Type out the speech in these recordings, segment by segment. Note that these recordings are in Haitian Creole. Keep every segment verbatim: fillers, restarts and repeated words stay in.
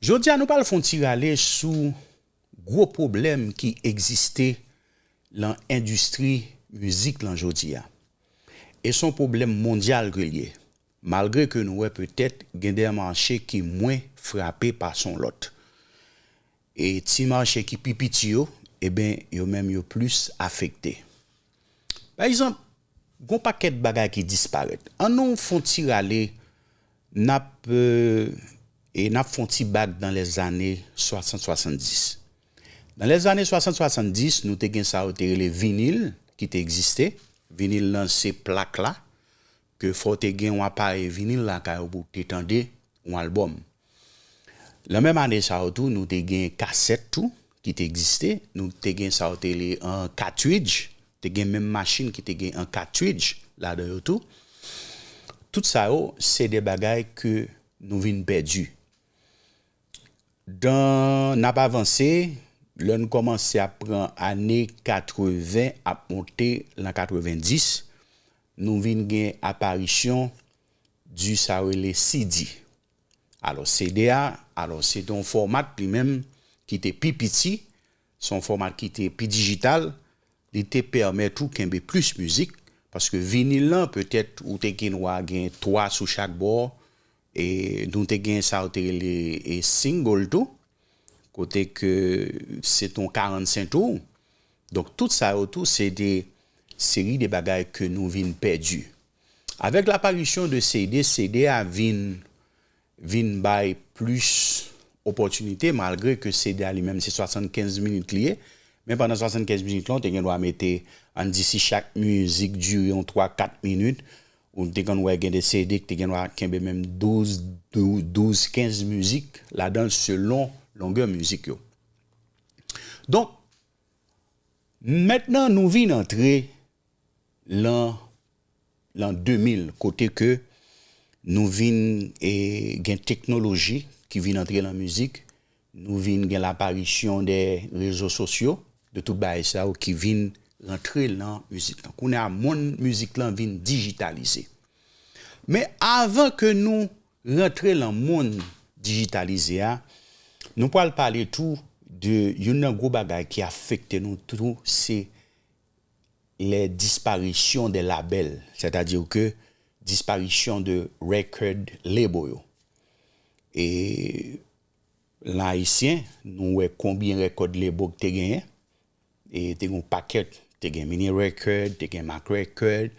Jodi a, nou pral fè yon ti rale sou gwo pwoblèm ki egziste lan endistri mizik lan jodi a. E se yon pwoblèm mondyal ke l ye. Malgre ke nou wè petèt gen de mache ki mwen frape pase yon lòt. E ti mache ki pi piti yo, eben, yo menm yo plis afekte. Pa egzanp, gon pakèt bagay ki disparèt. Ann nou fè yon ti rale, n ap, euh, e n ap fè yon ti back dans les années soixante soixante-dix. Dans les années soixante soixante-dix, nou te gen sa yo te rele vinil ki te egziste. Vinil lan se plak la, ke fò w te gen yon aparèy vinil lakay ou pou w te tande yon albòm. Lan menm ane sa yo tou, nou te gen kasèt tou ki te egziste. Nou te gen sa yo te rele an katwidj. Te gen menm machin ki te gen an katwidj ladan yo tou. Tout sa yo, se de bagay ke nou vin pèdi. Dan n ap avanse, lè n kòmanse ap pran ane katreven ap monte lan katrevendis, nou vin gen aparisyon di sa yo rele C D. Alò, C D a, alò, se te yon fòmat li menm ki te pi piti, se yon fòmat ki te pi dijital, li te pèmèt ou kenbe plis mizik, paske vinil lan, petèt, ou te gen dwa gen twa sou chak bò, e nou te gen sa yo te rele, e single tou, kote ke se te yon karannsenk tou. Donk, tout sa yo tou, se de seri de bagay ke nou vin pèdi. Avèk laparisyon de C D, C D a vin, vin bay plis opòtinite, malgre ke C D a li menm se swasannkenz minit li ye, men pandan swasannkenz minit lan, ou te gen dwa mete, ann di si chak mizik dire yon twa, kat minit, ou te konn wè gen de C D ki te gen dwa kenbe menm douz, douz, kenz mizik ladan l selon longè mizik yo. Donk, mentnan nou vin antre lan, lan de mil, kote ke nou vin, e, gen teknoloji ki vin antre lan mizik, nou vin gen laparisyon de rezo sosyo, de tout bagay sa yo ki vin rantre lan mizik lan. Kounye a, monn mizik lan vin dijitalize. Men avan ke nou rantre lan monn dijitalize a, nou pral pale tou de youn nan gwo bagay ki afekte nou tou, se les disparitions des labels, c'est-à-dire que disparition de record label yo. E lan ayisyen, nou wè konbyen record label ki te genyen. E te gen yon pakèt, te gen Mini Record, te gen Mac Record,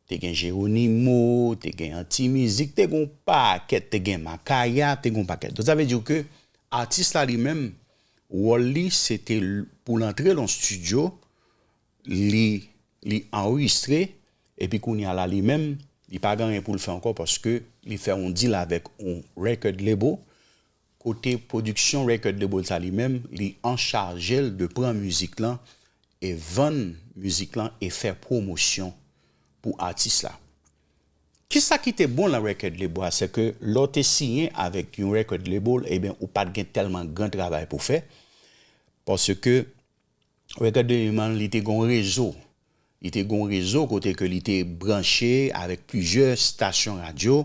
te gen Geronimo, te gen Anti Mizik, te gen yon pakèt, te gen Makaya, te gen yon pakèt. Donk, sa vle di ke atis la li menm, wòl li, se te l-, pou l antre lan yon estidyo, li, li anrejistre, epi kounye a la, li menm, li pa gen anyen pou l fè ankò, paske li fè yon deal avèk yon record label, kote pwodiksyon record label sa li menm, li anchaje l de pran mizik lan e vann mizik lan e fè pwomosyon pou atis la. Kisa ki te bon lan record label a, se ke lè w te siyen avèk yon record label, ebyen, ou pa t gen tèlman gran travay pou fè, paske record label lan, li te gen yon rezo. Li te gen yon rezo kote ke li te branche avèk plizyè stasyon radyo,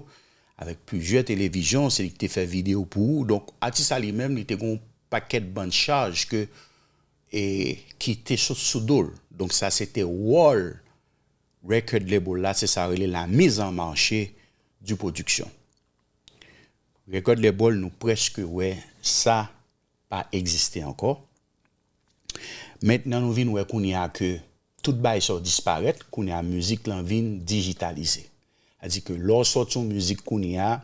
avèk plizyè televizyon, se li ki te fè videyo pou ou. Donk, atis la li menm, li te gen yon pakèt bann chaj ke, e, ki te sot sou do l. Donk, sa se te wòl record label la, se sa yo rele la mise en marché du production. Record label, nou prèske wè sa pa egziste ankò. Mentnan, nou vin wè kounye a ke tout bagay sa yo disparèt, kounye a mizik lan vin dijitalize. Sa di ke lè w sòti yon mizik kounye a,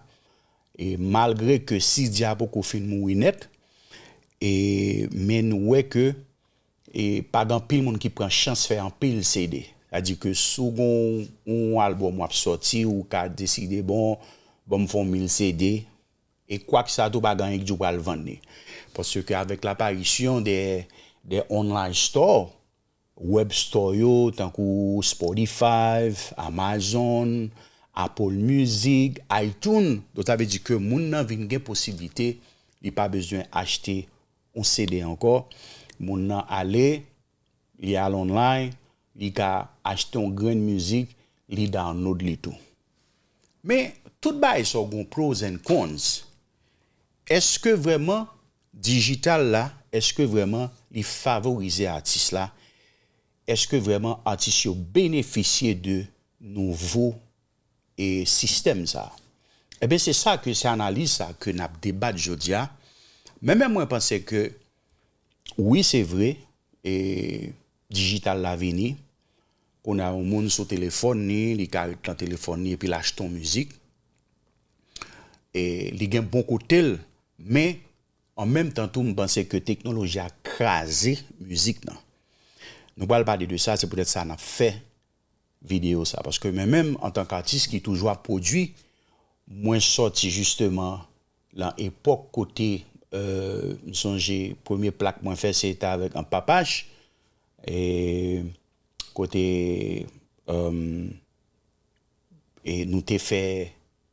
e malgre ke C D a poko fin mouri nèt, e, men nou wè ke, e, pa gen anpil moun ki pran chans fè anpil C D. Sa di ke si w gen yon, yon albòm w ap sòti, ou ka deside, bon, ban m fè yon mil C D, e kwak sa tou pa gen anyen ki di w pral vann li. Paske avèk laparisyon de, de online store, web store yo, tankou Spotify, Amazon, Apple Music, iTunes, donk sa vle di ke moun nan vin gen posiblite, li pa bezwen achte yon C D ankò. Moun nan ale, li al online, li ka achte yon grenn mizik, li download li tou. Men, tout bagay sa yo gen pros and cons. Èske vrèman dijital la, èske vrèman li favorize atis la? Èske vrèman atis yo benefisye de nouvo e sistèm sa? Ebyen, se sa ke, se analiz sa ke n ap debat jodi a. Men menm mwen panse ke wi, se vre, e dijital la vini. Kounye a, yon moun sou telefòn li, li ka ret nan telefòn li epi l achte yon mizik. E li gen bon kote l, men an menm tan tou, m panse ke teknoloji a kraze mizik nan. Nou pral pale de sa, se poutèt sa n ap fè videyo sa. Paske mwen menm, antanke atis ki toujou ap pwodui, mwen sòti jisteman nan epòk kote, euh, m sonje premye plak mwen fè, se te avèk An Papach, e kote, euh, e nou te fè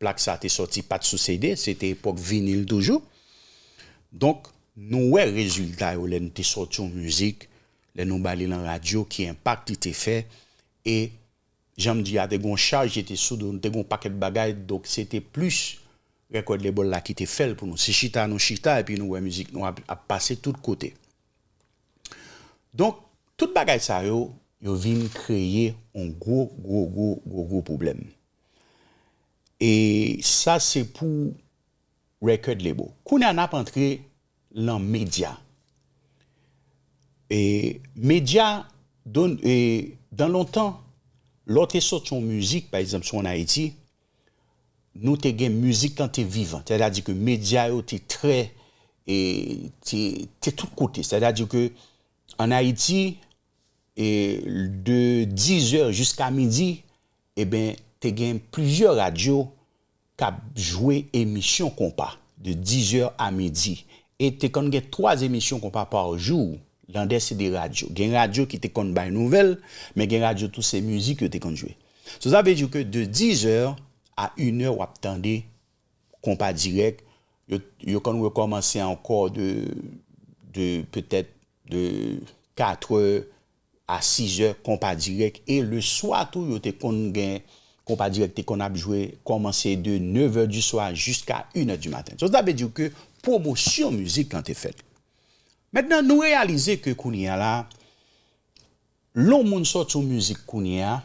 plak sa te sòti pa t sou C D, se te epòk vinil toujou. Donk, nou wè rezilta yo lè nou te sòti yon mizik, lè nou ba li nan radyo, ki enpak li te fè, e jan m di a, te gon chaj ki te sou do nou, te gon pakèt bagay, donk se te plis record label la ki te fè l pou nou. Se chita nou chita, epi nou wè mizik nou ap, ap pase tout kote. Donk, tout bagay sa yo, yo vin kreye yon gwo, gwo, gwo, gwo, gwo pwoblèm. E sa se pou record label. Kounye a n ap antre nan medya. E medya, don, e, dan lontan, lè w te sòti yon mizik, pa egzanp, sou An Ayiti, nou te gen mizik lan te vivan. Sètadi ke medya yo te trè, e, te, te tout kote. Sètadi ke an Ayiti, e, de dizè jiska midi, eben, te gen plizyè radyo k ap jwe emisyon konpa de dizè a midi. E te konn gen twa emisyon konpa pa jou, nan de se de radyo. Gen radyo ki te konn bay nouvèl, men gen radyo tou se mizik yo te konn jwe. So, sa vle di ke de dizè a inè, w ap tande konpa dirèk. Yo, yo konn rekòmanse ankò de, de petèt de katrè a sizè, konpa dirèk. E le swa tou, yo te konn gen, konpa dirèk te konn ap jwe, kòmanse de nevè di swa jiska inè di maten. So, sa vle di ke pwomosyon mizik lan te fèt. Mentnan, nou reyalize ke kounye a la, lè yon moun sòti yon mizik kounye a,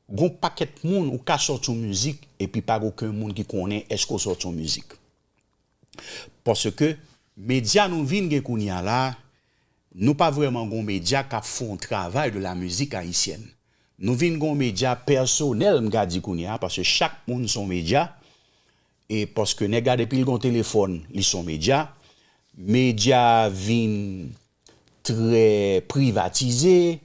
gon pakèt moun ou ka sòti yon mizik epi pa gen okenn moun ki konnen èske w sòti yon mizik. Paske medya nou vin gen kounye a la, nou pa vrèman gon medya k ap fè yon travay de la mizik ayisyèn. Nou vin gon medya pèsonèl, m ka di kounye a, paske chak moun se yon medya. E paske nèg la depi l gon telefòn, li se yon medya. Medya vin trè privatize.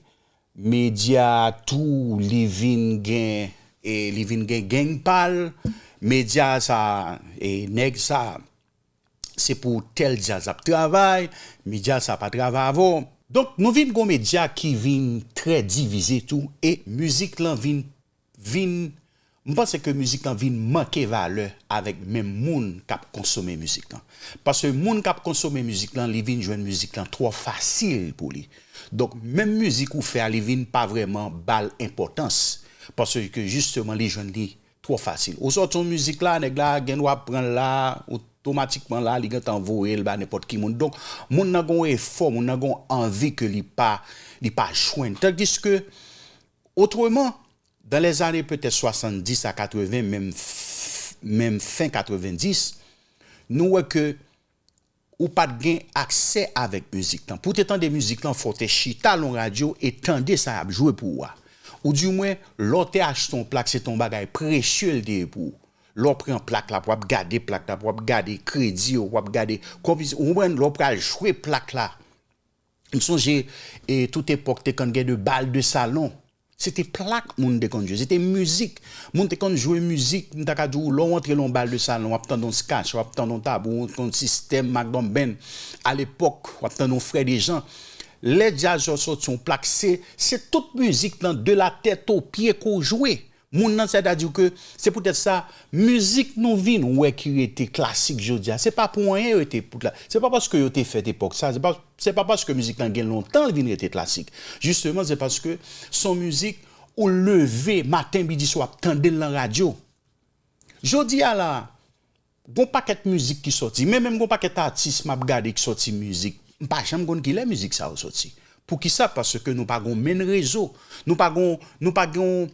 Medya tou, li vin gen, e, li vin gen gang pa l. Medya sa, e, nèg sa, se pou tèl djaz ap travay, medya sa pa travay avè w. Donk, nou vin gon medya ki vin trè divize tou, e mizik lan vin, vin, m panse ke mizik lan vin manke valè avèk menm moun k ap konsome mizik lan. Paske moun k ap konsome mizik lan, li vin jwenn mizik lan twò fasil pou li. Donk, menm mizik ou fè a, li vin pa vrèman ba l enpòtans. Paske, jisteman, li jwenn li twò fasil. Ou sòti yon mizik la, nèg la gen dwa pran l la, otomatikman la, li gentan voye l ba nenpòt ki moun. Donk, moun nan gon efò, moun nan gon anvi ke li pa, li pa jwenn. Tandiske, otreman, dan lèzane petèt swasanndis a katreven, menm, menm fen katrevendis, nou wè ke ou pa t gen aksè avèk mizik lan. Pou w te tande mizik lan, fò w te chita l yon radyo e tande sa y ap jwe pou ou a. Oudimwen, lè w te achte yon plak, se te yon bagay presye l te ye pou ou. Lè w pran plak la, w ap gade plak la, w ap gade kredi yo, w ap gade konpozisyon, ou konprann, lè w pral jwe plak la. M sonje, e, tout epòk te konn gen de bal de salon. Se te plak moun te konn jwe, se te mizik. Moun te konn jwe mizik, m ta ka di w, lè w antre nan yon bal de salon, w ap tande yon scratch, w ap tande yon tabou, yon sistèm, Magnum Band. Alepòk, w ap tande yon Frè Dejan. Lè djaz yo sòti yon plak, se, se tout mizik lan, de la tèt o pye ke w jwe. Moun nan, sètadi ke, se poutèt sa, mizik nou vin wè ki rete klasik jodi a, se pa pou anyen yo rete pou la. Se pa paske yo te fèt epòk sa, se pa Se pa paske mizik lan gen lontan l vin rete klasik. Jisteman, se paske se yon mizik ou leve maten, midi, swa, w ap tande l nan radyo. Jodi a la, Gon pakèt mizik ki sòti, men menm gon pakèt atis m ap gade ki sòti mizik, m pa janm konn kilè mizik sa yo sòti. Poukisa? Paske nou pa gon menn rezo, nou pa gon, nou pa gon,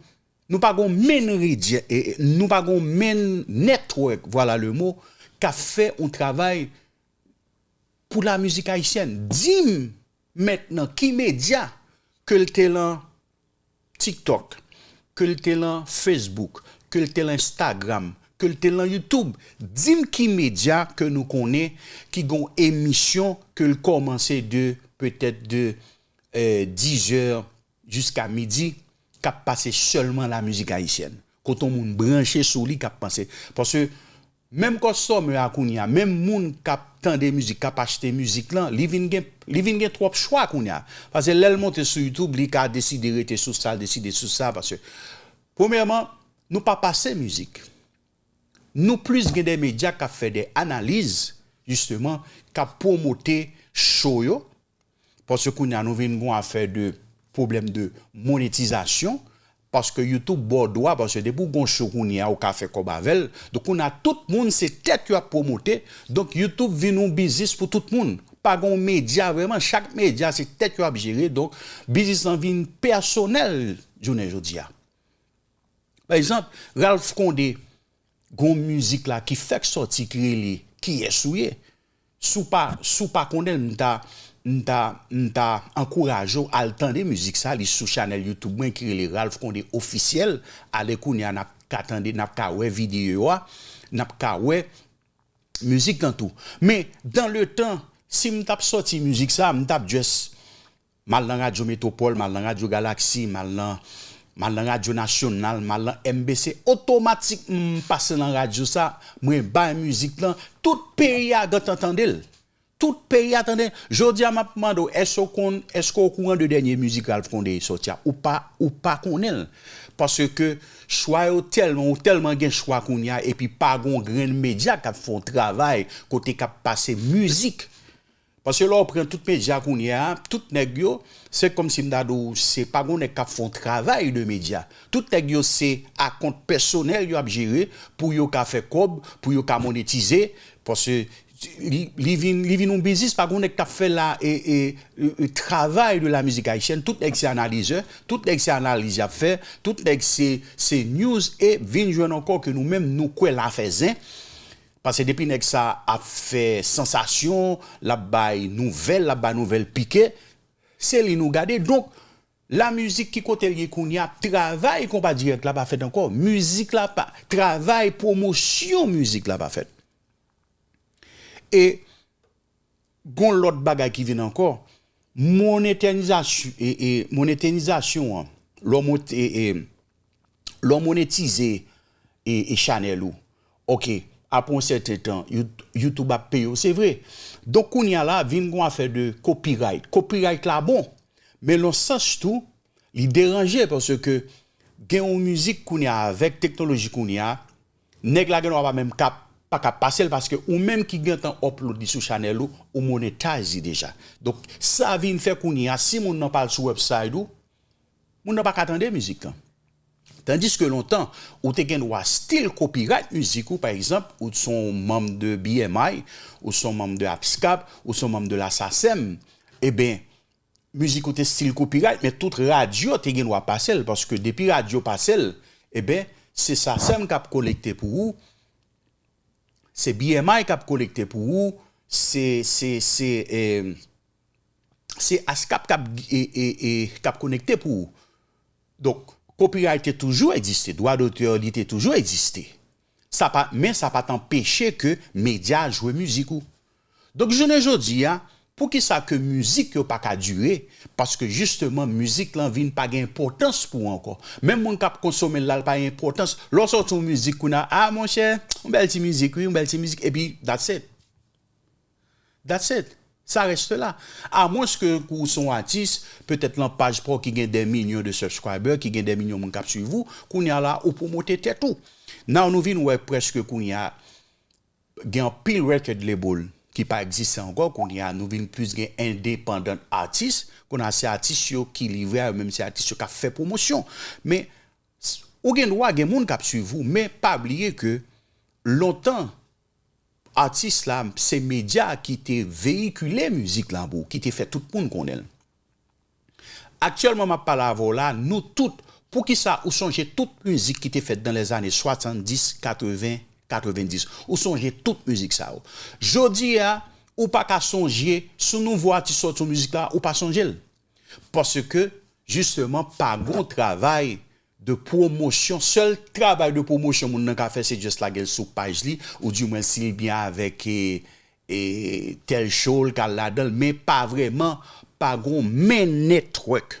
nou pa gon menn redye, e, e, nou pa gon menn network, voilà le mot, k ap fè yon travay pou la mizik ayisyèn. Di m mentnan ki medya, ke l te lan TikTok, ke l te lan Facebook, ke l te lan Instagram, ke l te lan YouTube, di m ki medya ke nou konnen ki gon emisyon ke l kòmanse de, petèt de, eh, dizè jiska midi, k ap pase sèlman la mizik ayisyèn. Kote yon moun branche sou li k ap panse. Paske menm customer a kounye a, menm moun k ap tande mizik, k ap achte mizik lan, li vin gen, li vin gen twòp chwa kounye a. Paske lè l monte sou YouTube, li ka deside rete sou sa, l deside sou sa, paske, premyèman, nou pa pase mizik. Nou plis gen de medya k ap fè de analiz, jisteman, k ap pwomote show yo, paske kounye a nou vin gon afè de pwoblèm de monetizasyon, paske YouTube ba w dwa, paske depi w gon show kounye a, ou ka fè kòb avè l. Donk kounye a tout moun se tèt yo ap pwomote, donk YouTube vin yon biznis pou tout moun. Pa gon medya vrèman, chak medya se tèt yo ap jere, donk biznis lan vin pèsonèl jounen jodi a. Pa egzanp, Ralph Condé, gon mizik la ki fèk sòti ki rele Kiyès ou ye? Si w pa, si w pa konnen l, m ta, m ta, m ta ankouraje w al tande mizik sa, li sou chanèl YouTube mwen ki rele Ralph Condé Officiel. Ale kounye a, n ap ka tande, n ap ka wè videyo a, n ap ka wè mizik lan tou. Men, dans le temps, si m t ap sòti mizik sa, m t ap just M al nan Radyo Metwopòl, m al nan Radyo Galaksi, m al nan, m al nan Radyo Nasyonal, m al nan M B C, otomatik m pase nan radyo sa, mwen bay mizik lan, tout peyi a gentan tande l. Tout peyi a tande l. Jodi a m ap mande w, èske w konn, èske w okouran de dènye mizik Ralph Condé sòti a? Ou pa, ou pa konnen l. Paske chwa yo tèlman, ou tèlman gen chwa kounye a, epi pa gon grenn medya k ap fè yon travay kote k ap pase mizik. Paske lè w pran tout medya kounye a, tout nèg yo, se kòmsi m ta di w, se pa gon nèg k ap fè yon travay de medya. Tout nèg yo se akont pèsonèl yo ap jere pou yo ka fè kòb, pou yo ka monetize. Paske li, li vin, li vin yon biznis, pa gon nèg k ap fè la, e, e, e, e, travay de la mizik ayisyèn. Tout nèg se analizè, tout nèg se analiz y ap fè, tout nèg se, se news, e vin jwenn ankò ke nou menm nou kwè l a fè zen. Paske depi nèg sa ap fè sansasyon, l ap bay nouvèl, l ap bay nouvèl pike, se li nou gade. Donk, la mizik ki kote l ye kounye a, travay konpa dirèk la pa fèt ankò. Mizik la pa, travay pwomosyon mizik la pa fèt. E gon lòt bagay ki vin ankò, monetenizasyon, e, e, monetenizasyon an, lè w mont-, e, e, lè w monetize e, e chanèl ou, oke, apre yon sèten tan, You-, YouTube ap peye w, se vre. Donk, kounye a la, vin gon afè de copyright. Copyright la bon, men nan sans tou, li deranje, paske gen yon mizik kounye a, avèk teknoloji kounye a, nèg la gen dwa pa menm ka, pa ka pase l, paske ou menm ki gentan upload li sou chanèl ou, ou monetize li deja. Donk, sa vin fè kounye a, si moun nan pa al sou website ou, moun nan pa ka tande mizik lan. Tandiske lontan, ou te gen dwa still copyright mizik ou, pa egzanp, ou se yon manm de B M I, ou se yon manm de ASCAP, ou se yon manm de la SACEM, eben, mizik ou te still copyright, men tout radyo te gen dwa pase l, paske depi radyo pase l, eben, se SACEM k ap kolekte pou ou, se B M I k ap kolekte pou ou, se, se, se, eh, se ASCAP k ap, e, e, e, k ap konekte pou ou. Donk, copyright te toujou egziste, dwa dotè li te toujou egziste. Sa pa, men sa pa t anpeche ke medya a jwe mizik ou. Donk, jounen jodi a, poukisa ke mizik yo pa ka dire? Paske jisteman, mizik lan vin pa gen enpòtans pou ou ankò. Menm moun k ap konsome l la, l pa gen enpòtans. Lè w sòti yon mizik kounye a, a monchè, yon bèl ti mizik, wi, yon bèl ti mizik, epi that's it. That's it. Sa reste la. Amwens ke ou se yon atis, petèt lan paj pa w ki gen dè milyon de subscriber, ki gen dè milyon moun k ap swiv ou, kounye a la, ou pwomote tèt ou. Now nou vin wè prèske kounye a, gen anpil record label ki pa egziste ankò, kounye a, nou vin plis gen independent artist, kounye a se atis yo ki livre a yo menm, se atis yo k ap fè pwomosyon. Men, s-, ou gen dwa gen moun k ap swiv ou, men pa bliye ke lontan, atis la, se medya ki te veyikile mizik la pou ou, ki te fè tout moun konnen l. Aktyèlman, m ap pale avè w la, nou tout, poukisa ou sonje tout mizik ki te fèt dans les années soixante-dix, quatre-vingts, quatre-vingt-dix? Ou sonje tout mizik sa yo. Jodi a, ou pa ka sonje, si nouvo atis sòti yon mizik la, ou pa sonje l. Paske, jisteman, pa gon travay de pwomosyon. Sèl travay de pwomosyon moun nan ka fè, se just lage l sou paj li, oudimwen si l byen avèk, e, e, tèl show, l ka al ladan l, men pa vrèman, pa gon men network.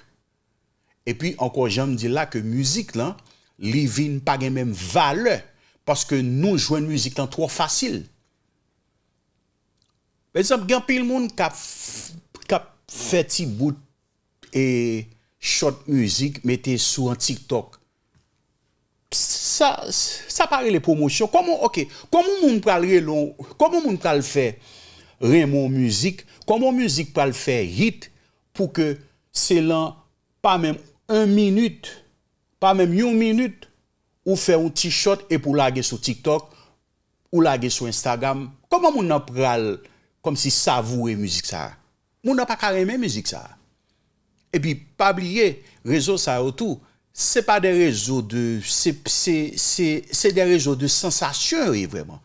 Epi, ankò, jan m di l la, ke mizik lan, li vin pa gen menm valè, paske nou jwenn mizik lan twò fasil. Pa egzanp, gen anpil moun k ap f-, k ap fè ti bout e short mizik mete sou an TikTok. Sa, sa pa rele pwomosyon. Kòman, ok, kòman moun pral rele w, kòman moun pral fè renmen w mizik, kòman mizik pral fè hit pou ke se lan pa menm yon minit, pa menm yon minit, ou fè yon ti short epi w lage sou TikTok, ou lage sou Instagram, kòman moun nan pral kòmsi savoure mizik sa a? Moun nan pa ka renmen mizik sa a. Epi, pa bliye, rezo sa yo tou, se pa de rezo de, se, se, se, se de rezo de sansasyon yo ye vrèman.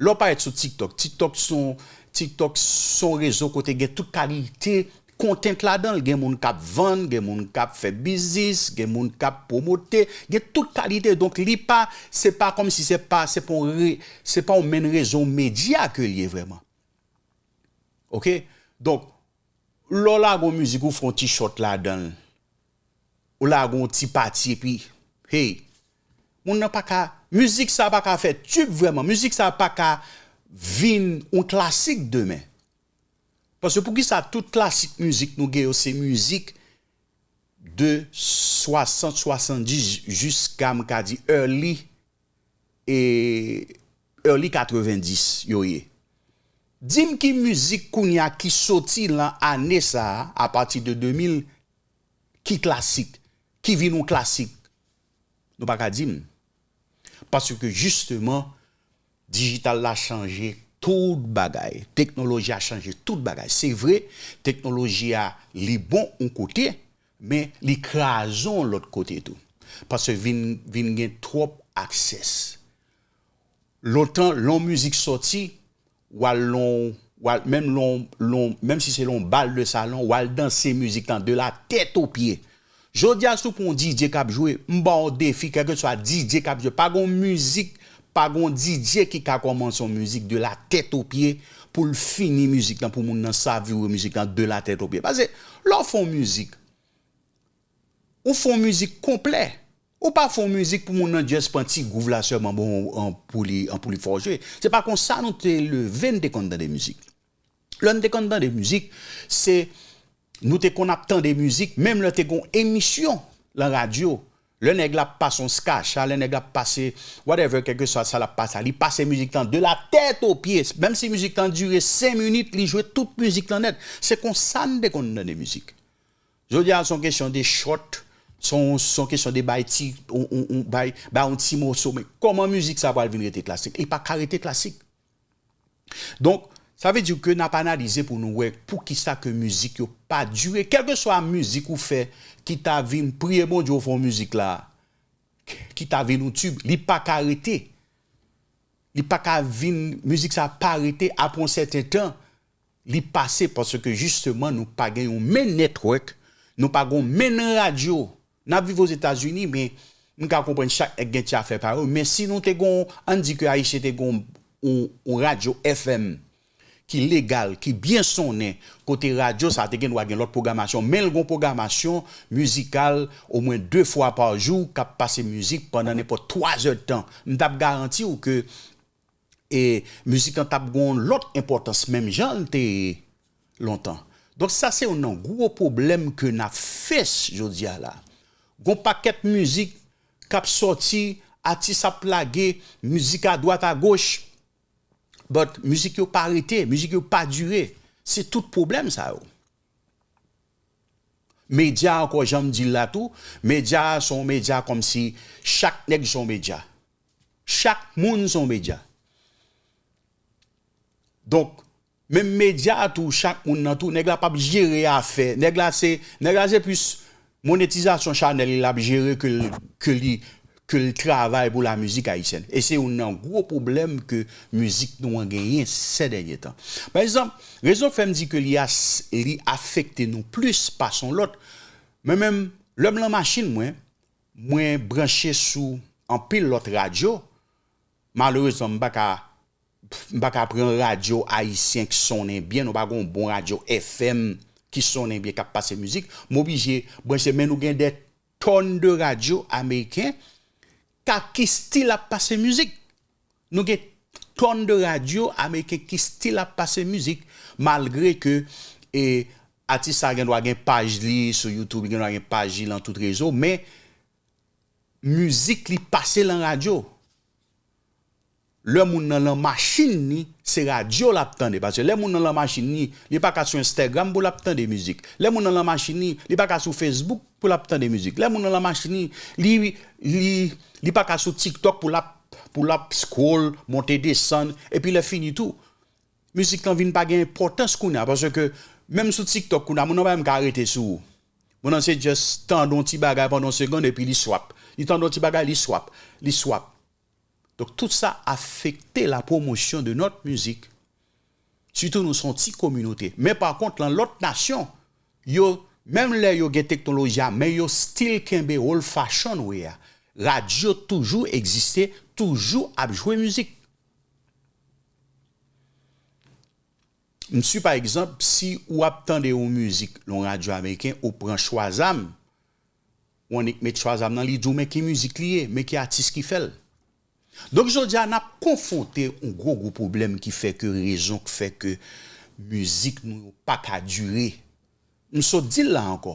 Lè w parèt sou TikTok, TikTok se yon, TikTok se yon rezo kote gen tout kalite content ladan l. Gen moun k ap vann, gen moun k ap fè biznis, gen moun k ap pwomote, gen tout kalite. Donk, li pa, se pa kòmsi se pa, se pa yon re-, se pa yon menn rezo medya ke l ye vrèman. Ok? Donk, lè w lage yon mizik, ou fè yon ti short ladan l, ou lage yon ti pati, epi, hey, moun nan pa ka, mizik sa pa ka fè tube vrèman, mizik sa pa ka vin yon klasik demen. Paske poukisa tout klasik mizik nou gen yo se mizik de swasant, swasanndis jiska, m ka di, early, e, early katrevenndis yo ye. Di m ki mizik kounye a ki soti lan ane sa a, apati de de mil, ki klasik, ki vin yon klasik. Nou pa ka di m. Paske jisteman, dijital la chanje tout bagay. Teknoloji a chanje tout bagay. Se vre, teknoloji a, li bon yon kote, men li kraze yon lòt kote tou. Paske vin, vin gen twòp access. Lontan, lè yon mizik sòti, w al lan, w al, menm lan, lan, menm si se lan bal de salon, w al danse mizik lan de la tèt o pye. Jodi a, si w pran yon D J k ap jwe, m ba w defi, kèlkeswa D J k ap jwe, pa gon mizik, pa gon D J ki ka kòmanse yon mizik de la tèt o pye pou l fini mizik lan, pou moun nan savure mizik lan de la tèt o pye. Paske, lè w fè yon mizik, ou fè yon mizik konplè. Ou pa fè yon mizik pou moun nan just pran ti gwouv la sèlman, bon, an, pou li, an, pou li fè w jwe. Se pa konsa nou te leve, n te konn tande mizik. Lè n te konn tande mizik, se, nou te konn ap tande mizik, menm lè te gon emisyon lan radyo, lè nèg la ap pase yon skacha, lè nèg la ap pase whatever, kèlkeswa sa l ap pase a, li pase mizik lan de la tèt o pye, menm si mizik lan dire senk minit, li jwe tout mizik lan nèt. Se konsa n te konn tande mizik. Jodi a, se yon kesyon de short, se yon, se yon kesyon de bay ti, yon, yon, yon, bay, bay yon ti moso, men kòman mizik sa pral vin rete klasik? Li pa ka rete klasik. Donk, sa vle di ke n ap analize pou nou wè poukisa ke mizik yo pa dire, kèlkeswa mizik ou fè ki ta vin, priye Bondye ou fè yon mizik la, ki ta vin yon tube, li pa ka rete. Li pa ka vin, mizik sa pa rete apre yon sèten tan. Li pase paske jisteman nou pa gen yon menn network, nou pa gen yon menn radyo. N ap viv Ozetazini, men m ka konprann chak nèg gen ti afè pa yo. Men si nou te gen, ann di ke Ayisyen te gen yon, yon radyo F M ki legal, ki byen sonnen, kote radyo sa te gen dwa gen lòt pwogramasyon, men l gen yon pwogramasyon mizikal omwen de fwa pa jou k ap pase mizik pandan nenpòt twa zè d tan. M t ap garanti w ke e mizik lan t ap gen yon lòt enpòtans menm jan l te ye lontan. Donk sa se youn nan gwo pwoblèm ke n ap fes jodi a la. Gon pakèt mizik k ap sòti, atis ap lage, mizik adwat agoch, but mizik yo pa rete, mizik yo pa dire. Se tout pwoblèm sa yo. Medya ankò, jan m di l la tou, medya a se yon medya kòmsi chak nèg se yon medya. Chak moun se yon medya. Donk, menm medya a tou, chak moun nan tou, nèg la p ap jere afè. Nèg la se, nèg la se plis monetizasyon chanèl li l ap jere ke l, ke li, ke l travay pou lamizik ayisyèn. E se youn nan gwo pwoblèm ke mizik nou an genyen sè dènye tan. Pa egzanp, rezon k fè m di ke li as-, li afekte nou plis pase yon lòt, mwen menm, lè m lan machin mwen, mwen branche sou anpil lòt radyo. Malerezman, m pa ka, m pa ka pran radyo ayisyen k sonnen byen, nou pa gen yon bon radyo F M ki sonnen byen, k ap pase mizik. M oblije branche, men nou gen de tòn de radyo ameriken k ap, ki still ap pase mizik. Nou gen tòn de radyo ameriken ki still ap pase mizik, malgre ke, e, atis sa gen dwa gen paj li sou YouTube, li gen dwa gen paj li lan tout rezo, men mizik li pase lan radyo. Lè moun nan lan machin ni, se radyo l ap tande. Paske lè moun nan lan machin ni, li pa ka sou Instagram pou l ap tande mizik. Lè moun nan lan machin ni, li pa ka sou Facebook pou l ap tande mizik. Lè moun nan lan machin ni, li, li, li pa ka sou TikTok pou l ap, pou l ap scroll, monte desann, epi lè fini tou. Mizik lan vin pa gen enpòtans kounye a, paske menm sou TikTok kounye a, moun nan pa menm ka rete sou ou. Moun nan se just tande yon ti bagay pandan yon segonn epi li swap. Li tande yon ti bagay, li swap. Li swap. Donk, tout sa afekte la promotion de notre musique. Sitou nou se yon ti kominote. Men pa kont, lan lòt nasyon, yo, menm lè yo gen teknoloji a, men yo still kenbe old fashion way a. Radyo toujou egziste, toujou ap jwe mizik. M si, pa egzanp, si ou ap tande yon mizik lan yon radyo ameriken, ou pran Shazam, ou annik met Shazam nan, li di w men ki mizik li ye, men ki atis ki fè l. Donk, jodi a, n ap konfwonte yon gwo, gwo pwoblèm ki fè ke rezon k fè ke mizik nou yo pa ka dire. M sot di l la ankò.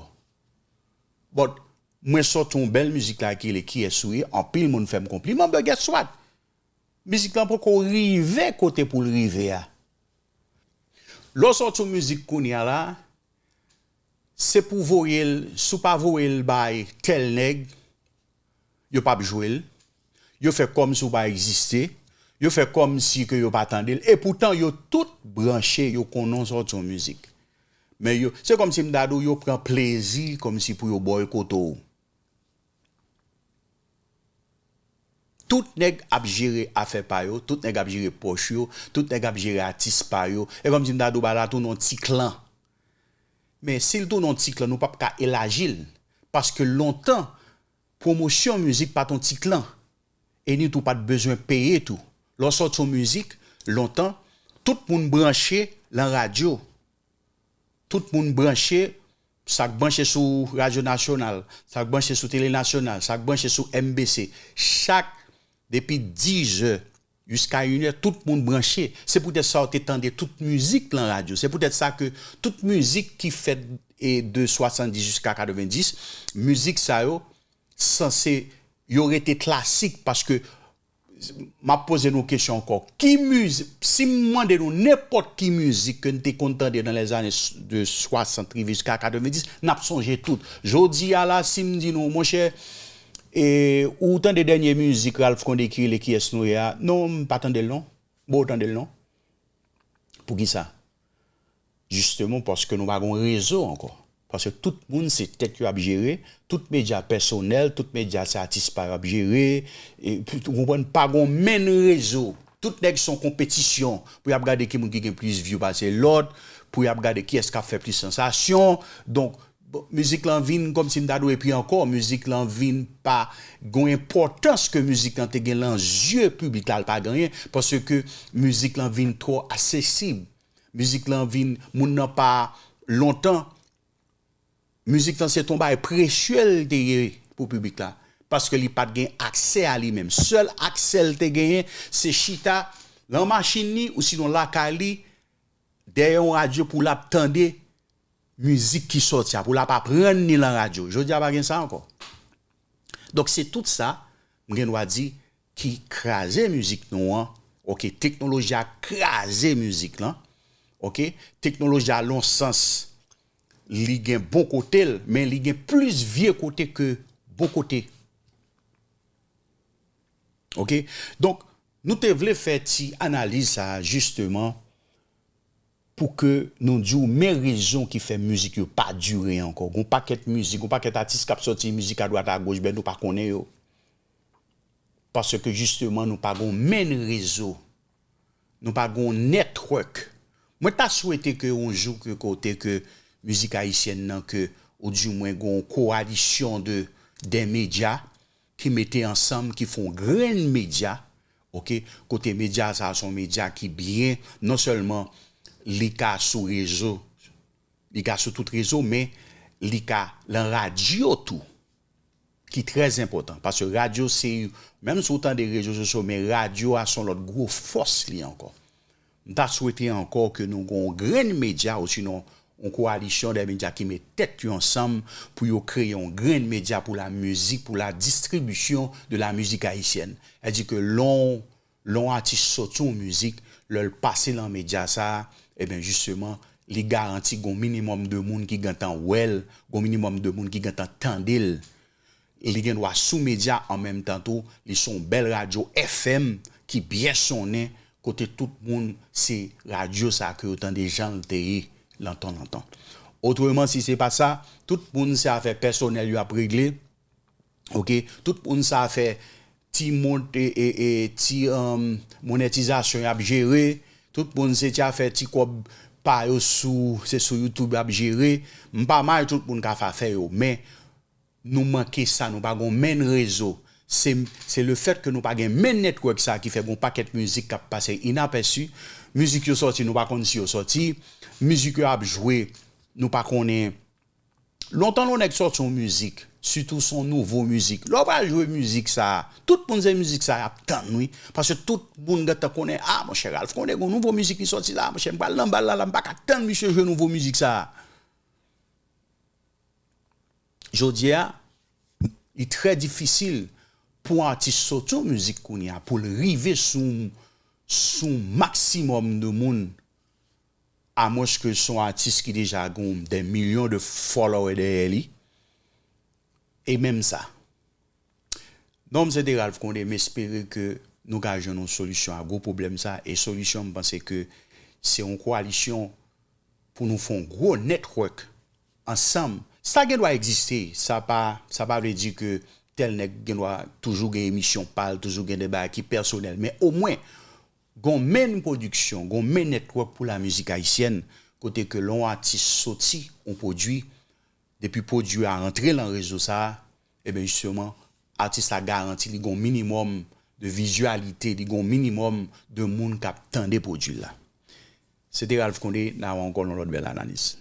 But, mwen sòti yon bèl mizik la ki rele Kiyès ou ye, anpil moun fè m konpliman, but guess what? Mizik lan poko rive kote pou l rive a. Lè w sòti yon mizik kounye a la, se pou voye l, si w pa voye l bay tèl nèg, yo p ap jwe l. Yo fè kòmsi w pa egziste. Yo fè kòmsi ke yo pa tande l. Epoutan, yo tout branche, yo konnen w sòti yon mizik. Men yo, se kòmsi m ta di w, yo pran plezi kòmsi pou yo bòykote w. Tout nèg ap jere afè pa yo, tout nèg ap jere pòch yo, tout nèg ap jere atis pa yo. E kòmsi m ta di w, bagay la tounen yon ti klan. Men si l tounen yon ti klan, nou p ap ka elaji l. Paske lontan, pwomosyon mizik pa t yon ti klan. E ni tou pa t bezwen peye tou. Lè w sòti yon mizik, lontan, tout moun branche lan radyo. Tout moun branche, sa k branche sou Radyo Nasyonal, sa k branche sou Tele Nasyonal, sa k branche sou M B C. Chak, depi dis è jiska inè, tout moun branche. Se poutèt sa w te tande tout mizik lan radyo. Se poutèt sa ke tout mizik ki fèt e de swasanndis jiska katrevenndis, mizik sa yo sanse yo rete klasik paske m ap poze nou kesyon ankò. Ki mizik, si m mande nou nenpòt ki mizik ke n te konn tande nan lèzane de swasant rive jiska katrevenndis, n ap sonje tout. Jodi a la, si m di nou, monchè, e, ou tande dènye mizik Ralph Condé ki rele Kiyès nou ye a? Non, m pa tande l non. Bon, ou tande l non. Poukisa? Jisteman paske nou pa gen rezo ankò. Paske tout moun se tèt yo ap jere, tout medya pèsonèl, tout medya se atis pa yo ap jere, e, ou konprann, pa gen menm rezo. Tout nèg se yon konpetisyon pou y ap gade ki moun ki gen plis view pase lòt, pou y ap gade kiyès k ap fè plis sansasyon. Donk, bon, mizik lan vin kòmsi m ta di w, epi ankò, mizik lan vin pa gen enpòtans ke mizik lan te gen lan zye piblik la, l pa genyen, paske mizik lan vin twò aksesib. Mizik lan vin, moun nan pa, lontan, mizik lan se t on bagay presye l te ye pou piblik la, paske li pa t gen aksè a li menm. Sèl aksè l te genyen, se chita lan machin li, ou sinon lakay li, dèyè yon radyo pou l ap tande mizik ki sòti a, pou l ap aprann li lan radyo. Jodi a pa gen sa ankò. Donk se tout sa, m gen dwa di, ki kraze mizik nou an. Oke, teknoloji a kraze mizik lan. Oke, teknoloji a lan yon sans, li gen bon kote l, men li gen plis vye kote ke bon kote. Oke? Donk, nou te vle fè ti analiz sa a, jisteman, pou ke nou di w men rezon ki fè mizik yo pa dire ankò. Gon pakèt mizik, gon pakèt atis k ap sòti mizik adwat agoch, ben nou pa konnen yo. Paske jisteman nou pa gon menn rezo. Nou pa gon network. Mwen ta swete ke yon jou ke kote ke mizik ayisyèn nan ke ou di mwen gon kowalisyon de de medya ki mete ansanm, ki fè yon grenn medya, oke, kote medya sa a se yon medya ki byen, non sèlman li ka sou rezo, li ka sou tout rezo, men li ka lan radyo tou, ki trè enpòtan. Paske radyo se, menm si w tande rezo sosyo, men radyo a se yon lòt gwo fòs li ankò. M ta swete ankò ke nou gon grenn medya osinon yon kowalisyon de medya ki met tèt yo ansanm pou yo kreye yon grenn medya pou la mizik, pou la distribisyon de la mizik ayisyèn. Sètadi ke lè yon, lè yon atis sòti yon mizik, lè l pase lan medya sa a, ebyen jisteman, li garanti gon minimòm de moun ki gentan wè l, gon minimòm de moun ki gentan tande l. Li gen dwa sou medya an menm tan tou, li se yon bèl radyo F M ki byen sonnen, kote tout moun se radyo sa ke yo tande jan l te ye lontan lontan. Otreman, si se pa sa, tout moun se afè pèsonèl yo ap regle, oke? Tout moun se afè ti mon-, e, e, e, ti, um, monetizasyon y ap jere, tout moun se ti afè ti kòb pa yo sou, se sou YouTube y ap jere. M pa mal tout moun ka fè afè yo, men nou manke sa, nou pa gon menn rezo. Se, se le fèt ke nou pa gen menn network sa ki fè gon pakèt mizik k ap pase inapèsi. Mizik yo sòti, nou pa konn si yo sòti. Mizik yo ap jwe, nou pa konnen. Lontan lè yon nèg sòti yon mizik, sitou se yon nouvo mizik. Lè w pral jwe mizik sa a, tout moun se mizik sa y ap tann wi. Paske tout moun gentan konnen, a monchè, Ralph Condé gon nouvo mizik ki sòti la, monchè, m pral nan bal la, la, m pa ka tann misye jwe nouvo mizik sa a. Jodi a, li trè difisil pou yon atis sòti yon mizik kounye a, pou l rive sou, sou maksimòm de moun, amwenske se yon atis ki deja gen de milyon de follower dèyè li. E menm sa. Non, m se te Ralph Condé, m espere ke nou ka jwenn yon solisyon a gwo pwoblèm sa, e solisyon, m panse ke se yon kowalisyon pou nou fè yon gwo network ansanm. Sa gen dwa egziste, sa pa, sa pa vle di ke tèl nèg gen dwa toujou gen emisyon pa l, toujou gen de bagay ki pèsonèl, men omwen, gon menn pwodiksyon, gon menn network pou la mizik ayisyèn, kote ke lè yon atis sòti yon pwodui, depi pwodui a rantre lan rezo sa a, ebyen jisteman, atis la garanti li gon minimòm de vizyalite, li gon minimòm de moun k ap tande pwodui l la. Se te Ralph Condé, n a wè ankò nan lòt bèl analiz.